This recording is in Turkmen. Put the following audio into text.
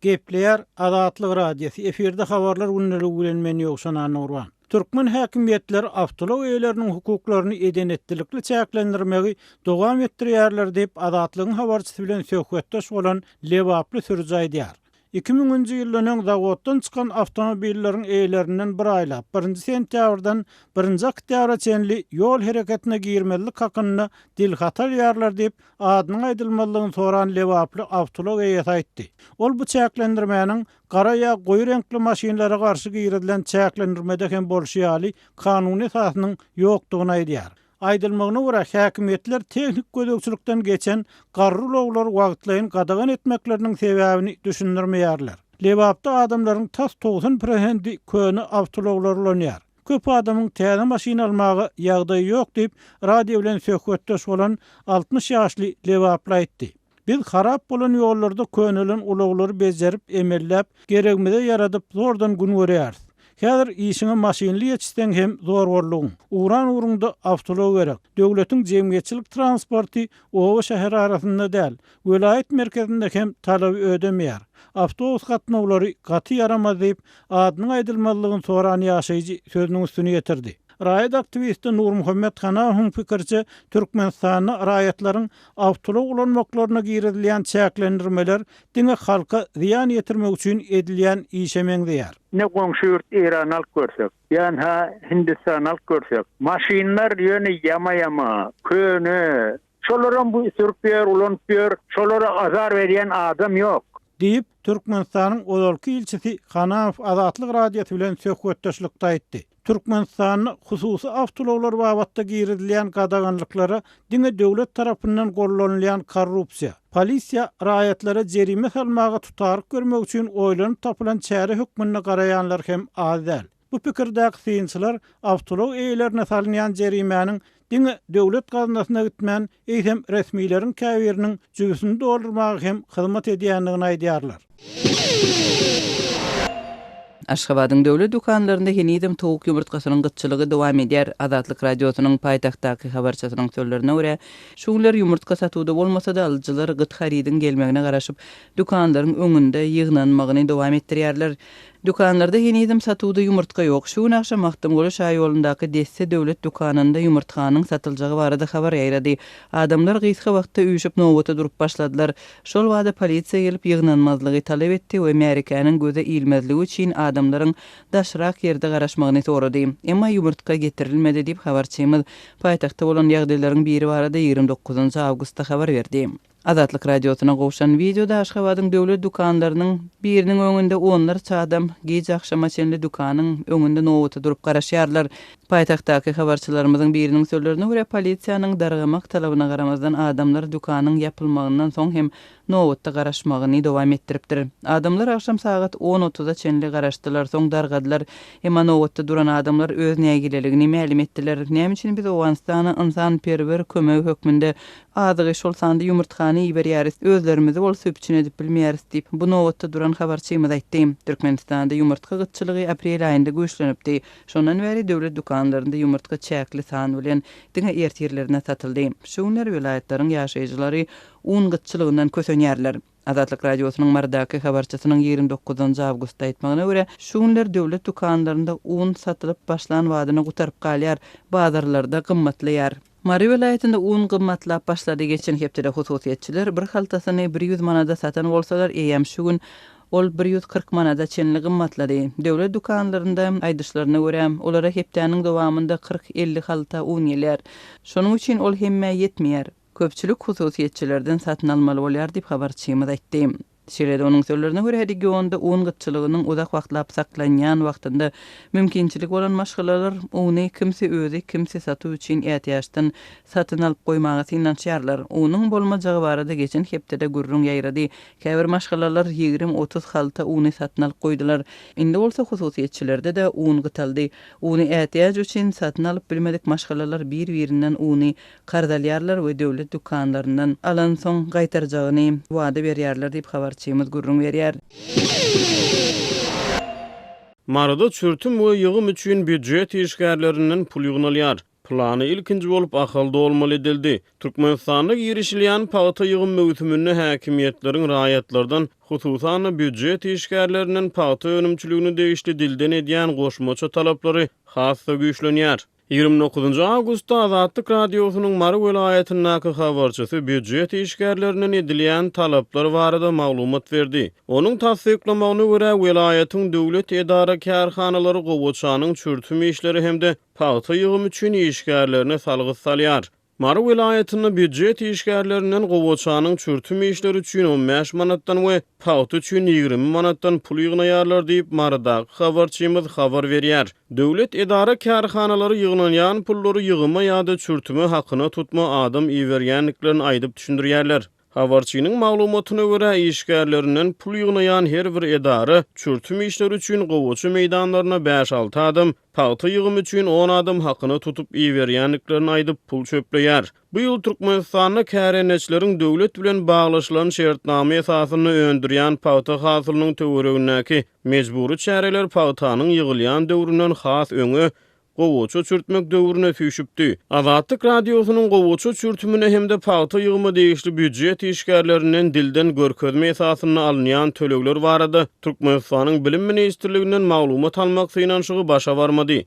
Gepleýär Azatlyk Radiosy, efirde Habarlar gündeligi bilen men Ýowşan Annagurban. Türkmen häkimiýetleri awtoulag eýeleriniň hukuklaryny eden-etdilikli çäklendirmegi dowam etdirýärler diýip, Azatlygyň habarçysy bilen söhbetdeş bolan lebaply sürüji aýdýar. 2000-nji ýyldan öň zawoddan çykan awtomobilleriň eýelerinden bir aýlap, birinji sentýabrdan birinji oktýabra çenli ýol hereketine girmezlik hakynda dilhaty alýarlar diýip, adynyň aýdylmazlygyny soran lebaply awtoulag eýesi aýtdy. Ol bu çäklendirmäniň gara ýa goýy reňkli maşynlara garşy girizilen çäklendirmede hem bolşy ýaly kanuny esasynyň ýokdugyny aýdýar. Aýdylmagyna görä, häkimiýetler tehnik gözegçilikden geçen garry ulaglary wagtlaýyn gadagan etmekleriniň sebäbini düşündirmeýärler. Lebapda adamlaryň tas 90 prosenti köne awtoulaglary ulanýar. Köp adamyň täze maşyn almaga ýagdaýy ýok diýip, radio bilen söhbetdeş bolan 60 ýaşly lebaply aýtdy. Biz harap bolan ýollarda könelen ulaglary bejerip, emelläp, geregimize ýaradyp, zordan gün görýäris. Häzir işiňe maşynly ýetişseň hem zor boldugyň. Ugran ugruňda awtoulag gerek. Döwletiň jemgyýetçilik transporty oba-şäher arasynda däl, welaýat merkezinde hem talaby ödemeýär. Awtobus gatnawlary gaty ýaramaz diýip, adynyň aýdylmazlygyny soran ýaşaýjy sözüniň üstüni ýetirdi. Raýat aktiwisti Nurmuhammet Hanahowyň pikiriçe, Türkmenistanda raýatlaryň awtoulag ulanmaklaryna girizilýän çäklendirmeler diňe halka zyýan ýetirmek üçin edilýän işe meňzeýär. Ine goňşy ýurt Eýrany alyp görsek, ýa-ha Hindistany alyp görsek, maşynlar ýöne ýama-ýama, köne, şolaram bu sürüp ýör, ulanyp ýör, şolara azar berýän adam ýok. Diýip, Türkmenistanyň ozalky ilçisi Hanamow Azatlyk Radiosy bilen söhbetdeşlikde aýtdy. Türkmenistanda hususy awtoulaglar babatda girizilýän gadaganlyklara diňe döwlet tarapyndan gollanylýan korrupsiýa, polisiýa raýatlara jerime salmaga tutaryk bermek üçin oýlanyp tapylan çäre hökmünde garaýanlar hem az däl. Bu pikirdäki synçylar awtoulag eýelerine salynýan jerimäniň diňe döwlet gaznasyna gitmän, eýsem resmileriň käbiriniň jübüsini doldurmaga hem hyzmat edýändigini aýdýarlar. Aşgabadyň döwlet dükanlarynda henizem towuk ýumurtgasynyň gytçylygy dowam edýär. Azatlyk Radiosynyň paýtagtdaky habarçysynyň sözlerine görä, şu günler ýumurtga satuwda bolmasa-da, alyjylar gyt harydyň gelmegine garaşyp, dükanlaryň öňünde ýygnanmagyny dowam etdirýärler. Dükanlarda henizem satuwda ýumurtga ýok. Şu gün agşam Magtymguly şaýolundaky Desse döwlet dükanynda ýumurtganyň satyljagy barada habar ýaýrady. Adamlar gysga wagtda üýşüp nobata durup başladylar. Şol bada polisiýa gelip ýygnanmazlygy talap etdi we märekäniň göze ilmezligi üçin adamlaryň daşrak ýerde garaşmagyny sorady. Emma ýumurtga getirilmedi diýip, habarçymyz paýtagtda bolan ýagdaýlaryň biri barada 29 awgustda habar berdi. Azatlyk Radiosyna gowşan wideoda Aşgabadyň döwlet dükanlarynyň biriniň öňünde onlarça adam gije agşama çenli dükanyň öňünde nobata durup garaşýarlar. Paýtagtdaky habarçylarymyzyň biriniň sözlerine görä, polisiýanyň dargamak talabyna garamazdan adamlar dükanyň ýapylmagyndan soň hem nobatda garaşmagyny dowam etdiripdir. Adamlar agşam sagat on otuza çenli garaşdylar, soň dargadylar. Emma nobatda duran adamlar öz nägileligini mälim etdiler. Näme üçin biz Owganystana ynsanperwer kömegi hökmünde Azygy, şol sanda ýumurtgany iberýäris, özlerimizi bolsa üpjün edip bilmeýäris diýip, bu nobatda duran habarçymyz aýtdy. Türkmenistanda ýumurtga gytçylygy aprel aýynda güýçlenipdi. Şondan bäri döwlet dükanlarynda ýumurtga çäkli san bilen, diňe ertirlerine satyldy. Şu günler welaýatlaryň ýaşaýjylary un gytçylygyndan kösenýärler. Azatlyk Radiosynyň Marydaky habarçysynyň 29 awgustda aýtmagyna görä, şu günler döwlet dükanlarynda un satylyp başlan badyna gutaryp galýar, bazarlarda gymmatlaýar. Mary welaýatynda un gymmatlap başlady. Geçen hepdede hususyýetçiler bir haltasyny 100 manada satan bolsalar, eýýäm şu gün ol 140 manada çenli gymmatlady. Döwlet dükanlarynda, aýdyşlaryna görä, olara hepdäniň dowamynda kyrk-elli halta un gelýär. Şonuň üçin ol hemmä ýetmeýär. Köpçülik hususyýetçilerden satyn almaly bolýar diýip, habarçymyz aýtdy. Şeýle-de onuň sözlerine görä, regionda un gytçylygynyň uzak wagtlap saklanýan wagtynda mümkinçiligi bolan maşgalalar uny kimsi özi, kimsi satuw üçin ätiýaçdan satyn alyp goýmaga synanyşýarlar. Unuň bolmajagy barada geçen hepdede gürrüň ýaýrady. Käbir maşgalalar ýigrimi-otuz halta uny satyn alyp goýdular. Indi bolsa hususyýetçilerde-de un gytaldy. Uny ätiýaç üçin satyn alyp bilmedik maşgalalar bir-birinden uny karz alýarlar we döwlet dükanlaryndan alansoň gaýtarjagyny wada berýärler diýip, habarçymyz gürrüň berýär. Maryda çürtüm we ýygym üçin býujet işgärlerinden pul ýygnalýar. Plany ilkinji bolup Ahalda bolmaly edildi. Türkmenistanda girişilýän pagta ýygym möwsüminde häkimiýetleriň raýatlardan, hususan-da býujet işgärlerinden pagta önümçiligine degişli dilden edýän goşmaça talaplary has-da güýçlenýär. 29 awgustda Azatlyk Radiosynyň Mary welaýatyndaky habarçysy býujet işgärlerinden edilýän talaplar barada maglumat berdi. Onuň tassyklamagyna görä, welaýatyň döwlet edara-kärhanalary gowaçanyň çürtüm işleri hem-de pagta ýygymy üçin işgärlerine salgyt salýar. Mary welaýatynda býujet işgärlerinden gowaçanyň çürtüm işleri üçin 15 manatdan we pagta üçin 20 manatdan pul ýygnaýarlar diýip, Marydaky habarçymyz habar berýär. Döwlet edara-kärhanalary ýygnalýan pullary ýygyma ýa-da çürtüme hakyna tutma adam iberýändiklerini aýdyp düşündirýärler. Habarçynyň maglumatyna görä, işgärlerinden pul ýygnaýan her bir edara çürtüm işleri üçin gowaça meýdanlaryna bäş-alty adam, pagta ýygymy üçin on adam hakyna tutup iberýändiklerini aýdyp, pul çöpleýär. Bu ýyl Türkmenistanda kärendeçileriň döwlet bilen baglaşylan şertnama esasynda öndürýän pagta hasylynyň töweregindäki mejbury çäreler pagtanyň ýygylýan döwründen has öňe, gowaça çürtmek döwrüne süýşüpdi. Azatlyk Radiosynyň gowaça çürtümine hem-de pagta ýygyma degişli býujet işgärlerinden dilden görkezme esasynda alynýan tölegler barada Türkmenistanyň Bilim ministrliginden maglumat almak synanyşygy başa barmady.